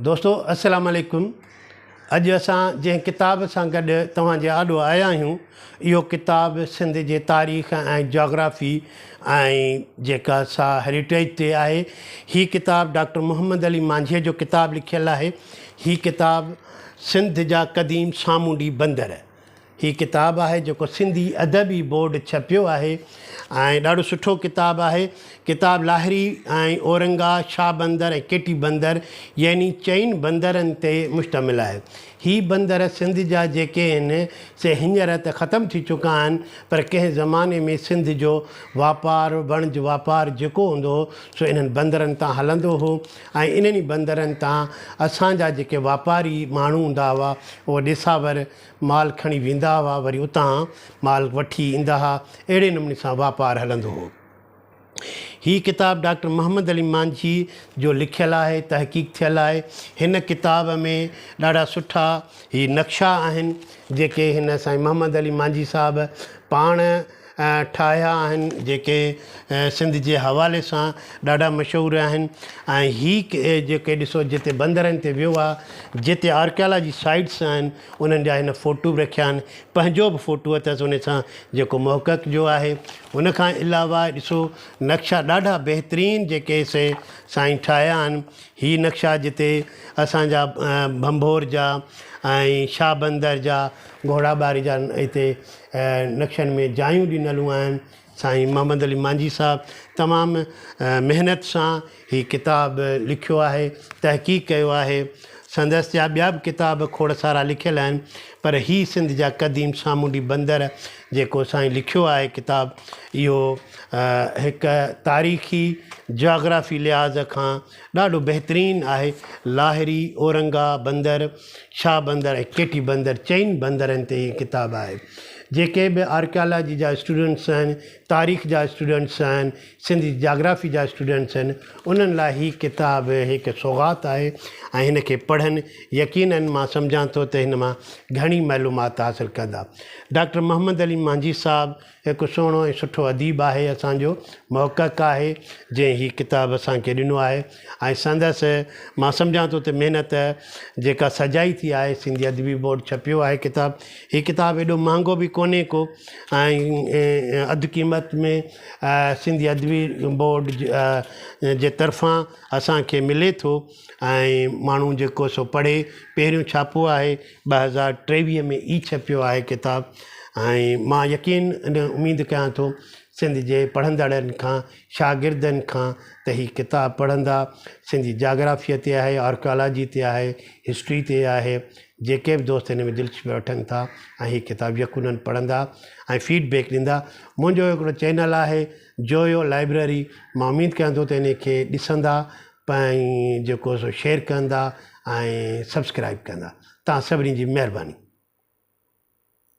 دوستو السلام عليڪم اڄ اسان جنهن ڪتاب سان گڏ توهان جي آڏو آيا آهيون اهو ڪتاب سنڌ جي تاريخ ۽ جاگرافي ۽ جيڪا سا هيريٽيج تي آهي هي ڪتاب ڊاڪٽر محمد علي مانجهي جو ڪتاب لکيل آهي هي ڪتاب سنڌ جا قديم سامونڊي بندر هي ڪتاب آهي جيڪو سنڌي ادبي بورڊ ڇپيو آهي ۽ ڏاڍو سٺو ڪتاب آهي. ڪتاب لاهري ۽ اورنگا، شاهه بندر ۽ ڪيٽي بندر يعني چئن بندرن تي مشتمل آهي. هي بندر سنڌ جا جيڪي آهن سي هينئر ته ختم ٿي چڪا آهن پر ڪنهن زماني ۾ سنڌ جو واپار وڻج واپار جيڪو هوندو هو سو انهن بندرن تان هلندو هو ۽ انهن ئي بندرن تان اسان جا جيڪي واپاري ماڻهو هوندا هئا اهي ڏيساور مال کڻي ويندا هئا، وري اتان مال وٺي ايندا ها، اهڙي نموني سان واپار هلندو هو. هي ڪتاب ڊاڪٽر محمد علي مانجهي جو لکيل آهي، تحقيق ٿيل آهي. هن ڪتاب ۾ ڏاڍا سٺا هي نقشا آهن، جيڪي هن سائين محمد علي مانجهي صاحب پاڻ ٺاهيا آهن، جيڪي سنڌ جي حوالي سان ڏاڍا مشهور آهن ۽ هي جيڪي ڏسو جتي بندرن تي ويو آهي، جتي آرڪيالاجي سائيٽس آهن، انهن جا هن فوٽو به رکيا آهن، پنهنجو به فوٽو اٿس ان سان جيڪو محقق جو آهي. ان کان علاوه ڏسو نقشا ڏاڍا بهترين جيڪي سي سائين ٺاهيا آهن. هي نقشا جتي اسان جا ڀنڀور جا ۽ شاهه بندر جا گهوڙا ٻاري جا هتي نقشن ۾ جايون ڏنلون آهن. سائين محمد علي مانجهي صاحب تمام محنت سان هي ڪتاب لکيو آهي، تحقيق ڪيو آهي. سندس جا ٻيا به ڪتاب کوڙ سارا لکيل آهن، پر هي سنڌ جا قديم سامونڊي بندر جيڪو سائين لکيو آهي ڪتاب اهو هڪ تاريخي جاگرافي لحاظ کان ڏاڍو بهترين آهي. لاهري، اورنگا بندر، شاهه بندر ۽ ڪيٽي بندر چئن بندرن تي هي ڪتاب آهي. جيڪي به آرڪيالاجي جا اسٽوڊنٽس آهن، تاريخ جا اسٽوڊنٽس آهن، سنڌ جي جاگرافي جا اسٽوڊنٽس آهن، انهن لاء هي ڪتاب هڪ سوغات آهي ۽ هن کي پڙهن يقيناً مان سمجهان ٿو ته هن مان گهڻي معلومات حاصل ڪندا. ڊاڪٽر محمد علي مانجهي صاحب هڪ سهڻو ۽ سٺو اديب آهي، اسان جو محقق آهي، جنهن هي ڪتاب اسان کي ڏنو آهي ۽ سندس مان سمجهان ٿو ته محنت جيڪا سجائي ٿي آهي، سنڌي ادبي بورڊ ڇپيو آهي ڪتاب، هي ڪتاب ايڏو مهانگو به ڪونهي ڪو ۽ اڌ قيمت ۾ سنڌي ادبي بورڊ جي طرفان اسان کي ملي ٿو ۽ ماڻهو جيڪو سو پڙهي، پهريون ڇاپو آهي 2023 ۾ ئي ڇپيو آهي ڪتاب ۽ مان يقين اميد ڪيان ٿو سنڌ جي پڙهندڙن کان شاگردن کان ته هي ڪتاب پڙهندا، سنڌي جاگرافيء تي آهي، آرڪيالاجي تي آهي، هسٽري تي آهي، جيڪي به دوست هن ۾ دلچسپي وٺن ٿا ۽ هي ڪتاب يقينن پڙهندا ۽ فيڊ بيڪ ڏيندا. منهنجو هڪڙو چينل آهي جويو لائبريري مان اميد ڪيان ٿو ته انهي کي ڏسندا ۽ جيڪو سو شيئر ڪندا ۽ سبسڪرائب ڪندا. توهان سڀني جي مهرباني.